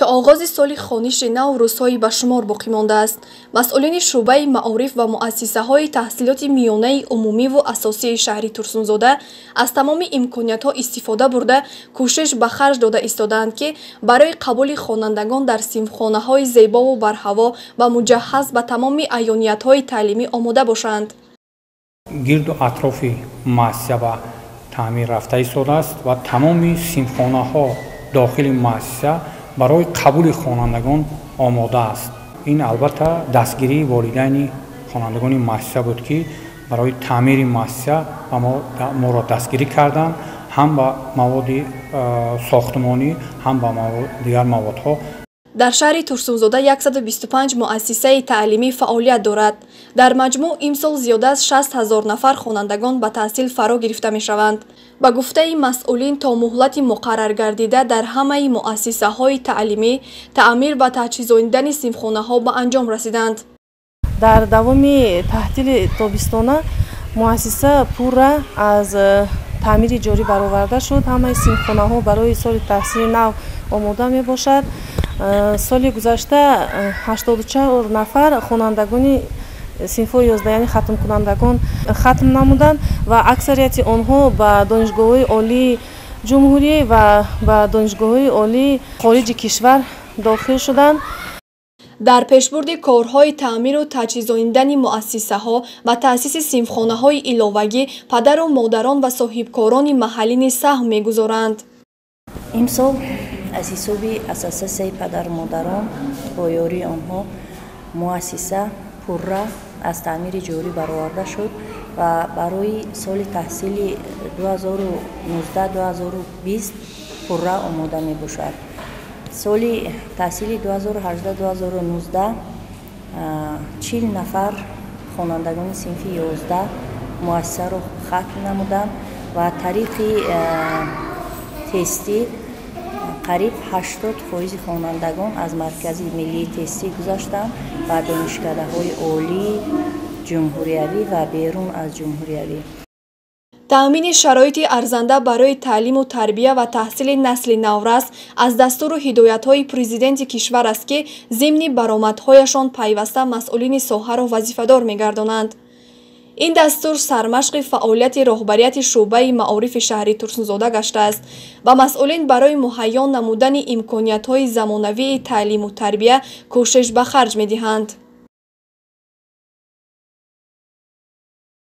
То оғози соли хониши нав рӯзҳои ба шумор боқӣ мондааст. Масъулини шӯъбаи маориф ва муассисаҳои таҳсилоти миёнаи умумиву асосии шаҳри Турсунзода аз тамоми имкониятҳо истифода бурда, кӯшиш ба харҷ дода истодаанд, ки барои қабули хонандагон дар синфхонаҳои зебову барҳаво ва муҷаҳҳаз ба тамоми аёниятҳои таълимӣ омода бошанд. Гирду атрофи муассиса ба таъмир рафта истодааст ва тамоми синфхонаҳо дохили муассиса барои қабули хонандагон омода аст. Ин албатта дастгирии волидайни хонандагони муассиса буд, ки барои таъмири муассиса ба моро дастгирӣ карданд, ҳам ба маводи сохтмонӣ, ҳам ба дигар маводҳо. Дар шаҳри Турсунзода 125 муассисаи таълимӣ фаъолият дорад. Дар маҷмӯъ имсол зиёда аз 60 ҳазор нафар хонандагон ба таҳсил фаро гирифта мешаванд. Ба гуфтаи масъулин, то муҳлати муқарраргардида дар ҳамаи муассисаҳои таълимӣ таъмир ва таҷҳизонидани синфхонаҳо ба анҷом расиданд. Дар давоми таҳтили тобистона муассиса пурра аз таъмири ҷорӣ бароварда шуд. Ҳамаи синфхонаҳо барои соли таҳсили нав омода мебошад. Соли гузашта 84 нафар хонандагони синфҳои 11, яъне хатмкунандагон, хатм намуданд ва аксарияти онҳо ба донишгоҳҳои олии ҷумҳурӣ ва ба донишгоҳҳои олии хориҷи кишвар дохил шуданд. Дар пешбурди корҳои таъмиру таҷҳизонидани муассисаҳо ва таъсиси синфхонаҳои иловагӣ падару модарон ва соҳибкорони маҳаллӣ низ саҳм мегузоранд. Имсол аз ҳисоби ассотсиатсияи падару модарон бо ёрии онҳо муассиса пурра аз таъмири ҷорӣ бароварда шуд ва барои соли таҳсили 2019-2020 пурра омода мебошад. Соли таҳсили 2018-2019 40 нафар хонандагони синфи 11 муассисаро хатм намуданд ва тариқи тестӣ қариб 80% хонандагон аз маркази миллии тестӣ гузаштанд ба донишкадаҳои олии ҷумҳуриявӣ ва берун аз ҷумҳуриявӣ. Таъмини шароити арзанда барои таълиму тарбия ва таҳсили насли наврас аз дастуру ҳидоятҳои президенти кишвар аст, ки зимни баромадҳояшон пайваста масъулини соҳаро вазифадор мегардонанд. Ин дастур сармашқи фаъолияти роҳбарияти шӯъбаи маорифи шаҳри Турсунзода гаштааст ва масъулин барои муҳайё намудани имкониятҳои замонавии таълиму тарбия кӯшиш ба харҷ медиҳанд.